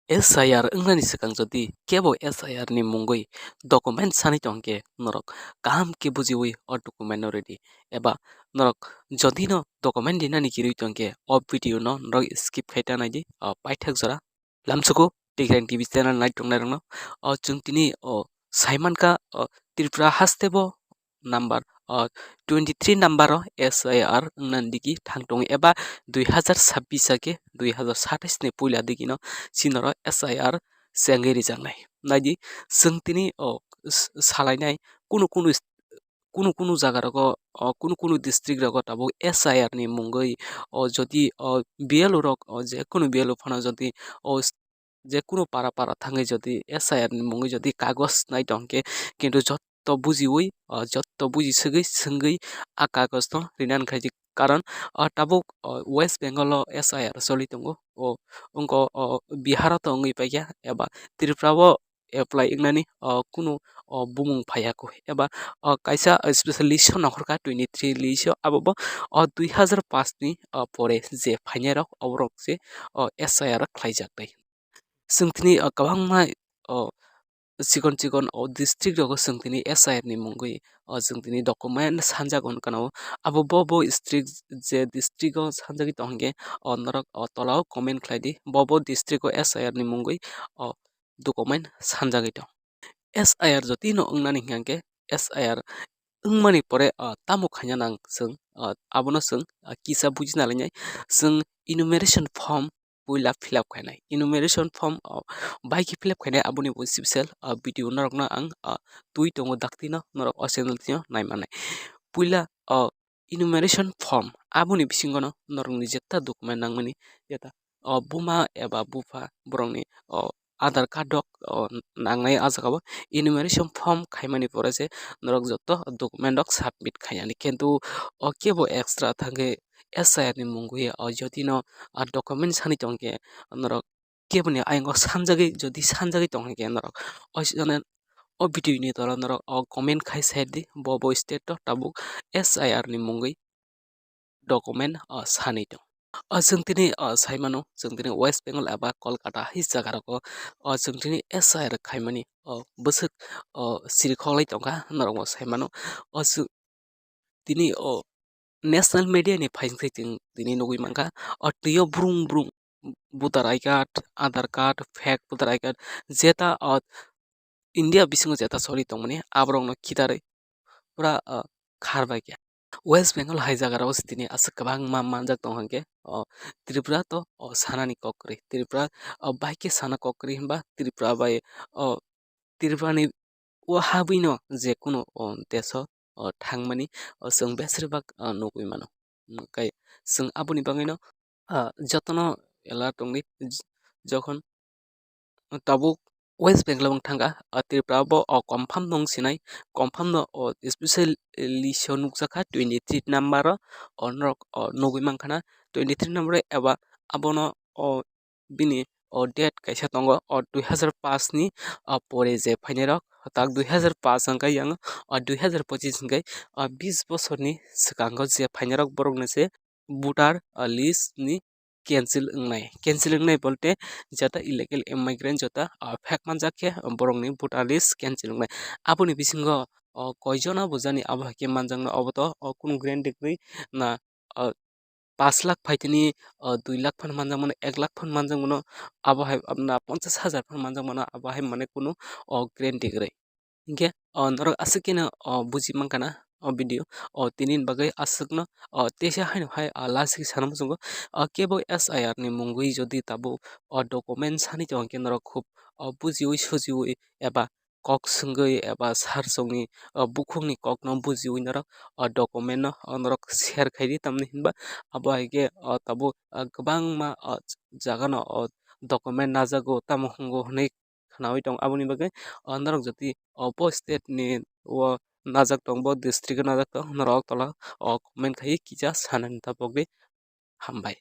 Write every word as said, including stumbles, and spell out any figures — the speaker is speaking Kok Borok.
S I R wngnani swkang jodi kebo S I R ni mungwi document sani tongkhe norok kaham khe bujiwi o document no rwdi, eba norok jodi no document rinani kirwi tongkhe o video no norok skip khai ta naidi, o paithak jora. Lamsuku Tigrang T V channel nai tongnai rokno o chwng tini o saimankha o Tripura haste bo number o twenty three number o S I R wngna digi thang tongo, eba dui hazar sabbish age dui hazar satais ni puila digi no chini oro S I R chengwi rijaknai. Naidi chwng tini o s-, salainai kunu kunu s-, kunu kunu jaga rogo o kunu kunu district rogo tabuk S I R ni mungwi o jodi o B L O rok o je kunu B L O phano jodi o s-, je kunu para para thangwi jodi S I R ni mungwi jodi kagoj nai tongkhe, kintu jotto bujiwi, o jotto buji swgwi swngwi a kagoj no rinani khaidi. Karon o tabuk o West Bengal o S I R choli tongo, o wngkho o Bihar o to wngwi paikha eba Tripura o apply wngnani o kunu o bumung phaiya kho, eba o kaisa special list o nokhorkha twenty three list o, abo bo o dui hazar paanch ni o pore je phainai rok oborok se o S I R khlaijaknai. Chwng tini o kwbangma o chikon chikon o district rogo chwng tini S I R ni mungwi o chwng tini document sanjak wngkha no, abo bo bo district je district o sanjagwi tongkhe o norok o tola o comment khlai di, bo bo district o S I R ni mungwi o document sanjagwi tong. S I R jotino wngnani hwnkhe S I R wngmani pore o tamo khaina nang chwng o abono chwng o kisa bujina lainai. Chwng enumeration form puila fill up khainai. Enumeration form o bai khe fill up khainai aboni bo special o video norokno ang o twi tongo daktino norok o channel tino nai mannai. Puila o enumeration form aboni bisingo no norokni jeta document nangmani jeta o buma eba bupha borokni o Aadhaar card rok o nangnai. A jaga o enumeration form khaimani pore se norok joto document rok submit khainani, kintu o kebo extra thangwi S I R ni mungwi o jotino o document sani tongkhe norok keboni ayang o sanjagwi, jodi sanjagwi tongkhe norok o video ni tola norok o comment khai sai di, bo bo state o tabuk S I R ni mungwi document o sanwi tong. O chwng tini o saimano, chwng tini West Bengal eba Kolkata hai jaga rogo o chwng tini S I R khaimani o bwswk o siri khoklai tongkha norokbo saimano. O chwng tini o national media ni phaisingtwi chwng tini nugwi mankha o twi o brung brung voter I card, Aadhaar card, fake voter I card, jeta o India bisingo jeta choli tongmani aborokno khitarwi pura o kharbaikha. West Bengal hai jaga rogo se tini aswk kwbangma manjak tong hwnkhe o Tripura to o sanani kok kwrwi, Tripura o bai khe sana kok kwrwi hwnba Tripura bai o Tripura ni o habwi no je kunu o desh o o thangmani o chwng besir bak o nugwi mano. Hwnkhe chwng aboni bagwi no o jotono alert wngwi j-, jokhon tabuk West Bengal wng thangkha, o Tripura bo o confirm no wng sinai, confirm no o special list o nukjakha twenty three number o, o norok o nugwi mankha na twenty three number o eba abono o bini o date kaisa tongo o dui hazar paanch ni o pore je phainai rok, tak dui hazar paanch hwnkhe yang o dui hazar pochis hwnkhe o bis bosorni swkango je phainai rok borokno se voter o list ni cancel wngnai. Cancel wngnai bolte jata illegal immigrant jata o fake manjak khe borokni voter list cancel wngnai. Aboni bisingo o koijono bo jani abo hai khe manjakno, obo to o kunu guarantee kwrwi na o pash lakh phaitini o dui lakh phano manjak mano, ek lakh phano manjak mano, abo hai na ponchas hajar phano manjak mano, abo hai mane kunu o guarantee kwrwi. Hinkhe o norok aswk kheno o buji mankha na o video o tini ni bagwi aswkno o teisa haino hai o last sana muchungo o kebo S I R ni mungwi jodi tabuk o document sani tongkhe norok khub o bujiwi sujiwi eba kok swngwi eba sir chongni o bukhukni kokno bujiwi norok o document no o norok share khaidi, tamni hinba abo hai khe o tabuk o kwbangma o jagano o document najago tamo hwngo hwnwi khwnawi tongo. Aboni bagwi o norok jodi o bo state ni o najak tong, bo district o najak tong, norok tola o comment khai kisa sanani tabuk di. Hambai.